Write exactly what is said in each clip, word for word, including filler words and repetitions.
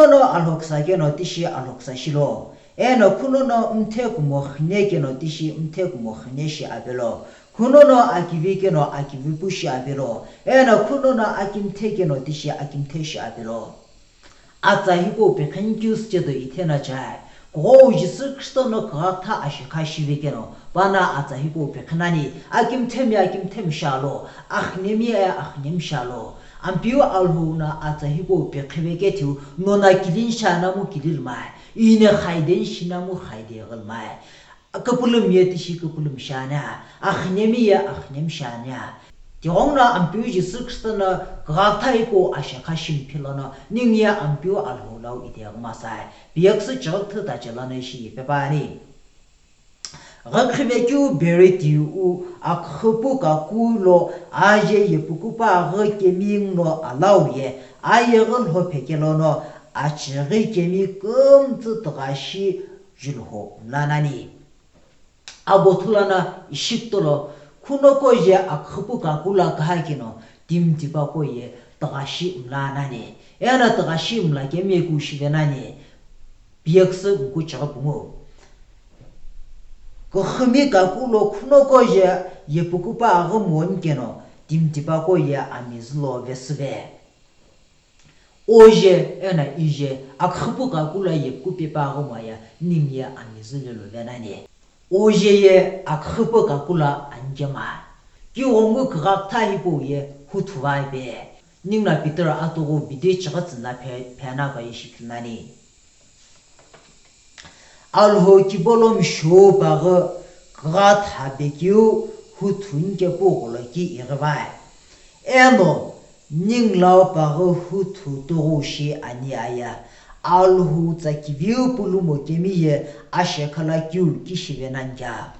Khunono alhoksa keno tishi alhoksa shilo, eno khunono mthe kumo xine keno tishi mthe kumo xine shi avelo. Khunono akivi keno akivi pu shi avelo, eno khunono akimthe keno tishi akimthe shi avelo. Atsa hipau pikhinikeu süchedo ithena chai. Kughou Jisü Khristo no kughaktha ashekha shive keno, pana atsa hipau pikhinani, akimthemi akimthemi shalo, axinemi axinemi shalo. Ampeu Alhou no atsa hipau pikhive kethiu, nona kilin shanamu kililmai, ine khaiden shinamu khaide ghilmai. Küpülüm ye tishi küpülüm shiani, axinemi ye axinemi shiani. Tighenguno Ampeu Jisü Khristo no kughaktha hipau ashekha shimphilano, ningu ye Ampeu Alhou lau iteghümasai, piyaküsü chighi küthü tache lono ishi ipe püani. Ghükhivekeu beri tiu aküxüpu kaku lo aye yepukupu aghi kemi nguno alau ye, ayeghi lho phekelono, achighi kemi kümtsü tughashi julho mlanani. Abo thulana ishi kutolo, khunoqo ye aküxüpu kaku lo kahakeno, timi tipaqo ye tughashi mla nani, eno tughashi mla kemi ye kushive nani, piyaküsü nkuchighi pungu. Kuxümi kaku lo khunoqo ye yepukupu aghi moni keno, timi tipaqo ye amizü lo vesüve. Oje eno ije aküxüpu kaku lo yepukupu aghi moye ningu ye amizü lelo venani. Oje ye aküxüpu kaku lo anikema. Kughengu kughaktha hipau ye huthu vaipe. Ningu no Peter atughu bidi chighi tsüna phe-, phena pa ishi philnani. Alhou kibolo mishou paghi kughatha bekeu huthu nikepu gholoki ighivai. Eno ningu lo paghi huthu tughu shi ani aya, Alhou tsa kiviu pulumo kemi ye ashekha lo kiu kishive nani kea.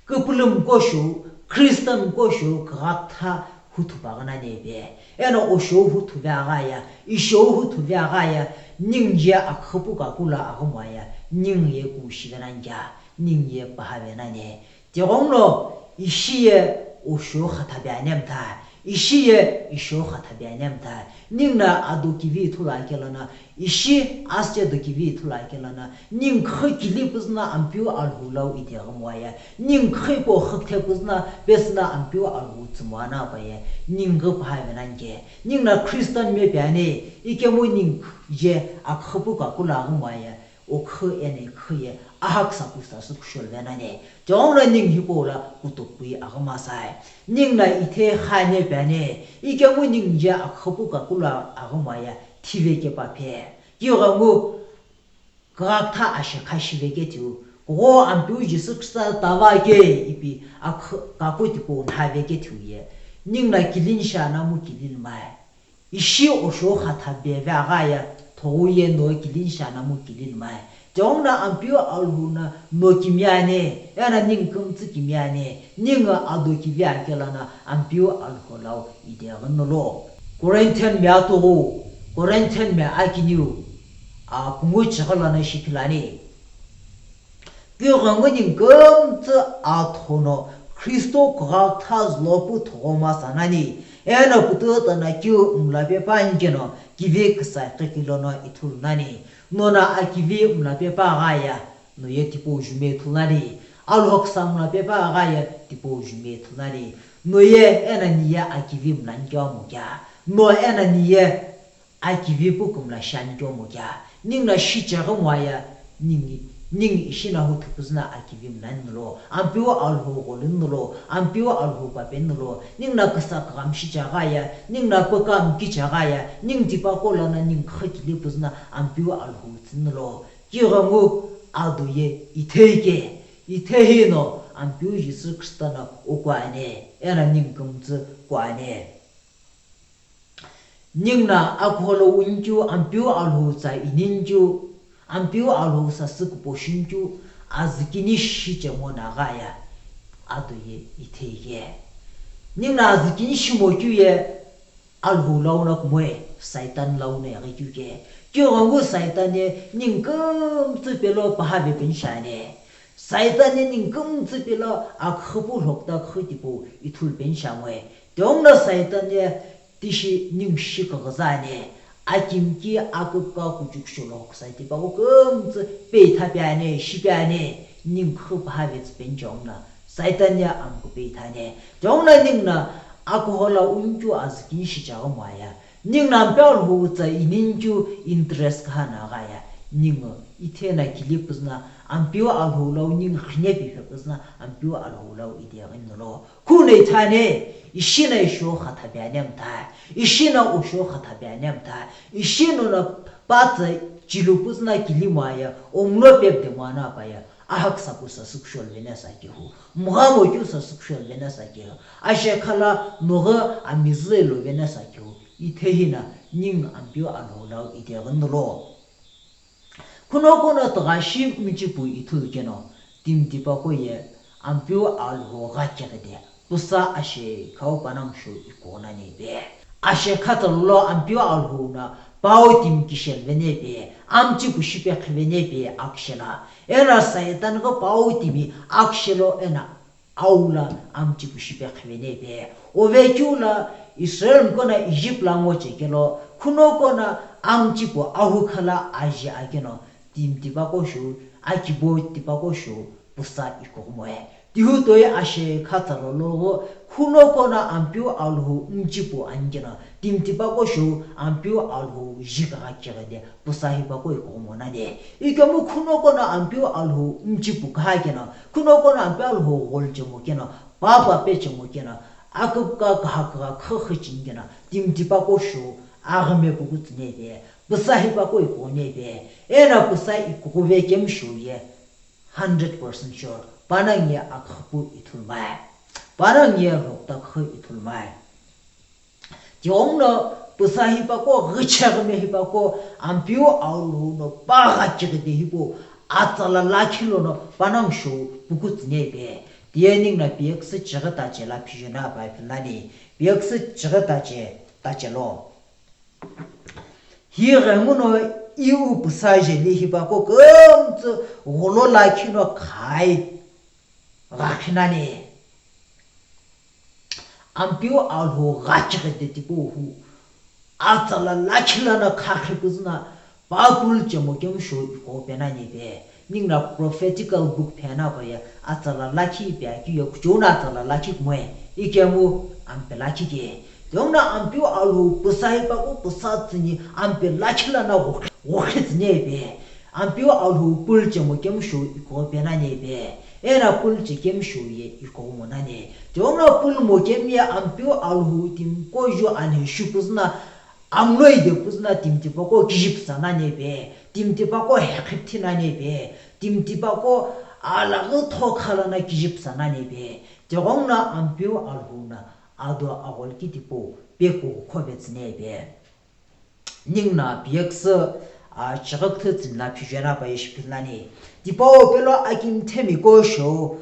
Küpülümqo shou, Khristanqo shou kughaktha huthu paghi nani ipi. Eno oshou huthu ve aghaya, ishou huthu ve aghaya, ningu ye aküxüpu kaku lo aghi moye, ningu ye kushive nani kea, ningu ye pahave nani. Tighenguno ishi ye oshou khatha be ani mtha, ishi ye ishou khatha be ani mtha, ningu no ado kivi ithulu akelono, ishi asüchedo kivi ithulu akelono, ningu khuxü kili püzüno Ampeu Alhou lau iteghimoye, ningu khuxü hipau xüküthe püzüno pesüno Ampeu Alhou tsümoana paye, ningu pahave nani ke, ningu no Khristan me pe ani, ikemu ningu ye aküxüpu kaku lo aghi moye, okhu eno ikhu ye ahaksa kusa sü kushol venani. Tighenguno ningu hipau lo kutukupui aghimasai. Ningu no ithei khane püani, ikemu ningu ye aküxüpu kaku lo aghi moye thive kepaphe. Kughengu kughaktha ashekha shive kethiu, kugho Ampeu Jisü Khristo tava ke ipi akü-, kaku tipau nhave kethiu ye, ningu no kilin shanamu kililmai. Ishi oshou khatha be ve aghaya, thogou ye no kilin shanamu kililmai. Tighenguno Ampeu Alhou no no kimi ani, eno ningu kümtsü kimi ani, ningu ado kivi akelono Ampeu Alhou lau ideghi nolo. Corinthian me atughu, Corinthian me akiniu, a, pungu chighi lono ishi philani. Kughengu ningu kümtsü athono Khristo kughaktha zülo pu thoghoma sanani, eno pütütana kiu mla pepa ani keno kivi küsa qhikilono ithulu nani. Nona akivi mla pepa aghaya, no ye tipau jume ithulu nani. Alhoksa mla pepa aghaya tipau jume ithulu nani. No ye eno ni ye akivi mla nikemu kea. No eno ni ye akivi pu kümla shani kemu kea. Ningu no shicheghi moye, ningu, ningu ishi no huthu püzüno akivi mlani nolo, Ampeu Alhou gholu nolo, Ampeu Alhou pape nolo, ningu no küsa kughamu shicheghi aye, ningu no püka mkicheghi aye, ningu tipaqo lono ningu khuxü kili püzüno Ampeu Alhou tsü nolo. Kughengu ado ye ithei ke, ithei hi no Ampeu Jisü Khristo no oku ani, eno ningu kümtsü ku ani. Ningu no akuholo unikeu Ampeu Alhou tsa inikeu, Ampeu Alhou sasü kupo shinikeu, azükini shichemo no aghaya, ado ye ithei ye. Ningu no azükini shimokeu ye, Alhou lau no kumoe, Saitan lau no ighikeu ke. Kughengu Saitan ye ningu kümtsü pelo pahave peni shiani. Saitan ye ningu kümtsü pelo aküxüpu lhokta khuxü tipau ithulu peni shiamoe. Tighenguno Saitan ye tishi ningu shi kughuza ani, Akimki aküpka kuchuk sholo kusai tipaqo kümtsü peitha piani, shipiani, ningu khüpha vetsü penchongna, Saitan ye amku peithani. Chongna ningna alcohol la unkyu azü kinshi chaghi moaya. Ningna Ampeu Alhou tsa ininkyu interest khana ghaya. Ningu ithena kili püzüna Ampeu Alhou lau ningu khine pipe püzüna Ampeu Alhou lau ideghi nolo. Khune ithane, ishina isho khathapiane mtha, ishina usho khathapiane mtha, ishino na patsa chilu püzüna kili moaya, omlo pepde moana apaya, ahaksa kusa sükshol vena sakehu, mghamo kyu sa sükshol vena sakehu, ashekhala nogha amizü elo vena sakehu, ithehina ningu Ampeu Alhou lau ideghi nolo. Khunoko no tughashi mchipu ithulu keno, timi tipaqo ye Ampeu Alhou gha kighide, pusa ashekhau panongu shou ikughunani pe. Ashekha tsa lolo Ampeu Alhou na pau timi kishel vene pe, amchipu shipe khivene pe akishela. Ena Saitan gha pau timi akishelo ena aula amchipu shipe khivene pe. Ovekeu la Israel mkona Egypt la ngo chekelo, khunoko na amchipu ahukhala aji akeno, timi tipaqo shou, akibo tipaqo shou, pusa ikughumoe. Tihu toi ashekha tsa lolo gho, khunoko na Ampeu Alhou mchipu anikeno, timi tipaqo shou, Ampeu Alhou jikagha kighide, pusa hipaqo ikughumo nani. Ikemu khunoko na Ampeu Alhou mchipu kha keno, khunoko na Ampeu Alhou ghol chemo keno, papa pe chemo keno, aküpka kahakügha khükhü chini keno, timi tipaqo shou, aghime puku tsüne pe, pusa hipaqo ikughune pe, ena pusa ikughuve kemu shou ye, hundred percent sure, panongu ye akhüpu ithulumai, panongu ye rhokta khü ithulumai. Tighenguno pusa hipaqo ghicheghime hipaqo Ampeu Alhou no pagha kighide hipau atsala lakhi lono panongu shou puku tsüne pe. Tiye ningna piyeküsü chighi tache la phijuna pai philani, piyeküsü chighi tache, tache lo. Hi ghenguno iu pusa jeli hipaqo kümtsü gholo lakhi no khai ghakhinani. Ampeu Alhou gha kighide tipau hu, atsala lakhi lono khakhi püzüna, papul chemo kemu shou ikughupena ni pe. Ningna prophetical book phena koye, atsala lakhi pe akeu ye kuchou na atsala lakhi kumoe, ikemu ampe lakhi ke. Tighenguno Ampeu Alhou pusa hipaqo pusa tsüni ampe lakhi lono ghokhi, ghokhi tsüne pe. Ampeu Alhou pul chemo kemu shou ikughupena ni pe. Ena pul che kemu shou ye ikughumo nani. Tighenguno pul mo kemu ye Ampeu Alhou timi koju anhe shu püzüna, amloi de püzüna timi tipaqo kiji püsa nani pe, timi tipaqo hekhipithi nani pe, timi tipaqo alaghi thokha lono kiji püsa nani pe. Tighenguno Ampeu Alhou na ado aghol ki tipau pe kughukho vetsüne pe. Ningna piyeküsü, a, chighi küthü tsüni la phijuna pai ishi philani. Tipau pelo akimthemi ko shou,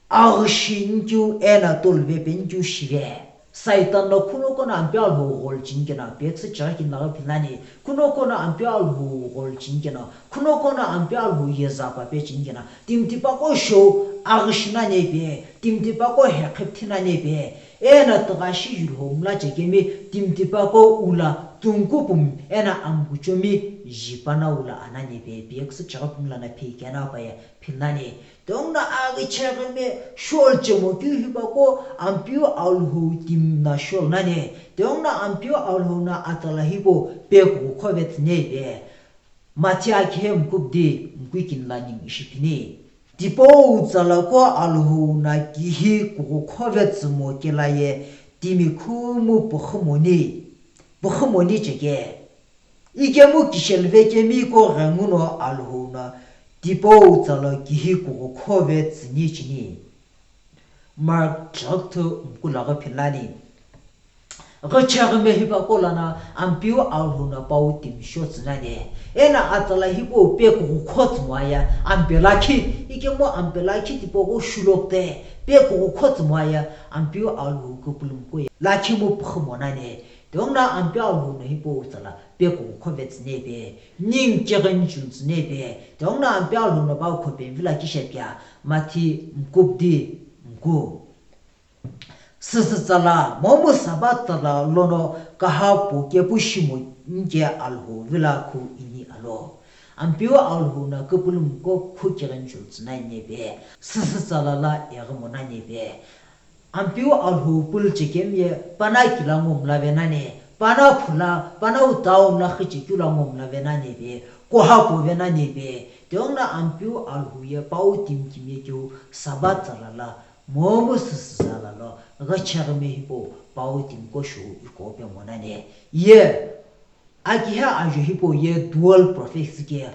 aghi shi nkeu ena tolu vepe nkeu shive. Saitan no khunoko na Ampeu Alhou ghol chini keno, piyeküsü chighi kini laghi philani. Khunoko na Ampeu Alhou ghol chini keno, khunoko na Ampeu Alhou yeza pape chini keno, timi tipaqo shou aghi shi nani pe, timi tipaqo hekhipithi nani pe. Ena tughashi julho mla chekemi timi tipaqo ula tungkupum ena amkuchomi jipana ula anani pe, piyeküsü chighi pumla na phikena paye philani. Tighenguno aghicheghime shol chemo keu hipaqo Ampeu Alhou timi na shol nani. Tighenguno Ampeu Alhou na atsala hipau pe kughukho vetsüne pe. Mathi akhe mkupdi mkui kini la ningu ishi phini. Tipau tsala ko Alhou na kihi kughukho vetsümo kela ye timi khumu pükhü moni, pükhü moni cheke. Ikemu kishel vekemi ko ghenguno Alhou na tipau tsala kihi kughukho vetsüni chini. Mark chighi küthü mku laghi philani. Ghicheghime hipaqo lono Ampeu Alhou no pau timi shotsü nani. Ena atsala hipau pe kughukho tsü moaya ampe lakhi, ikemu ampe lakhi tipaqo shulokte pe kughukho tsü moaya Ampeu Alhou kupulumko ye lakhi mu pükhü mo nani. Tighenguno Ampeu Alhou no hipau tsala pe kughukho vetsüne pe, ningu kighenchuntsüne pe. Tighenguno Ampeu Alhou no pau khopemi vilo kishe pia, Mathi mkupdi mku. Süsü tsala, momu Sabat tsala lono kaha pu kepu shimo nje Alhou vila khu ini alo. Ampeu Alhou na küpülümko khu kighenjul tsüna neve. Süsü tsala la eghi mona neve. Ampeu Alhou pülü chekemi ye pana kila ngomla venani, pana phula, pana utau mla khichekula ngomla venani ve, koha pu venani ve. Tiongna Ampeu Alhou ye pau timi kimiye keu Sabat tsala la, momu süsü tsala lo, ghacheghime hipau pau timi koshu ikope monani. Ye, akiha ajo hipau ye dual prophecy ke,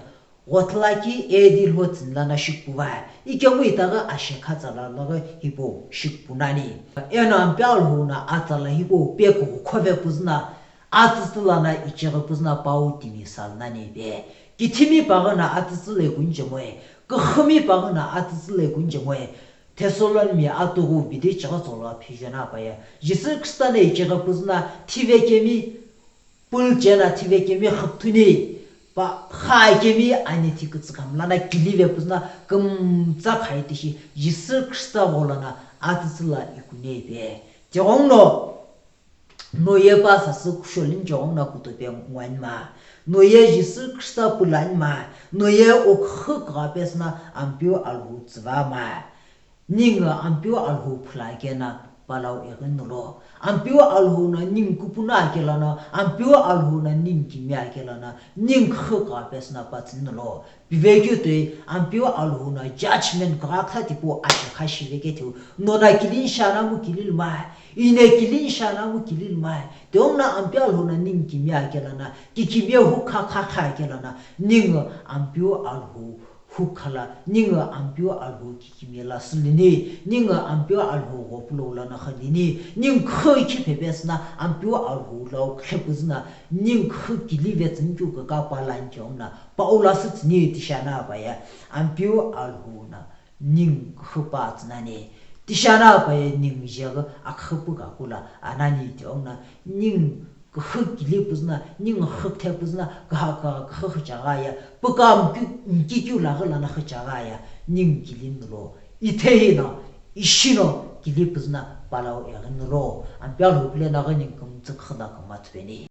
ghothla ki A D lho tsini lana shikupuvai, ikemu itaghi ashekha tsala laghi hipau shikupunani. Eno Ampeu Alhou na atsala hipau pekughu khove püzüna, atsütsü lana ichighi püzüna pau timi salnani ve. Kithimi paghi na atsütsü lekunjemoe, küxümi paghi na atsütsü lekunjemoe, Thessalonimi atughu bidi chighi tsolo aphijena apaye. Jisü Khrista na ichighi püzüna thivekemi, pülü chena thivekemi xüpüthuni, pa kha kemi ani thi kütsü khamla na kilive püzüna kümtsa khai tishi Jisü Khrista gholana atsütsü la ikunei ve. Tighongno, noye pa sasü kusholin tighongna kutope nguanima. Noye Jisü Khrista pülanima. Noye okhu kugha pesüna Ampeu Alhou tsüvama. Ningu Ampeu Alhou phula kena palau eghi nulo. Ampeu Alhou na ningu kupuna akelana, Ampeu Alhou na ningu kimi akelana, ningu khü kugha pesüna patsü nulo. Pivekeu toi Ampeu Alhou na judgment kugha kha tipau ashekha shiveketheu. Nona kilin shana mu kililmai. Ine kilin shana mu kililmai. Tiongna Ampeu Alhou na ningu kimi akelana, kikimiye hukha kha kha akelana, ningu Ampeu Alhou hukhala, ningu Ampeu Alhou kikimiye la sülini, ningu Ampeu Alhou ghopulou lana khalini, ningu khü khiphe pesüna Ampeu Alhou lau khepüzüna, ningu khü kilive tsünikeu kaka palan tiongna, paula sütsüni tishana apaye, Ampeu Alhou na ningu khü pa tsünani, tishana apaye ningu jeghi akhü pu kakula anani tiongna, ningu khü kili püzüna, ningu khü kthe püzüna, kaha kaha khü khüchagha ya, püka mki-, mkikeu laghi lana khüchagha ya, ningu kili nulo, ithehi no, ishi no kili püzüna palau eghi nulo, Ampeu Alhou pule naghi ningu kümtsü khüla kümthupeni.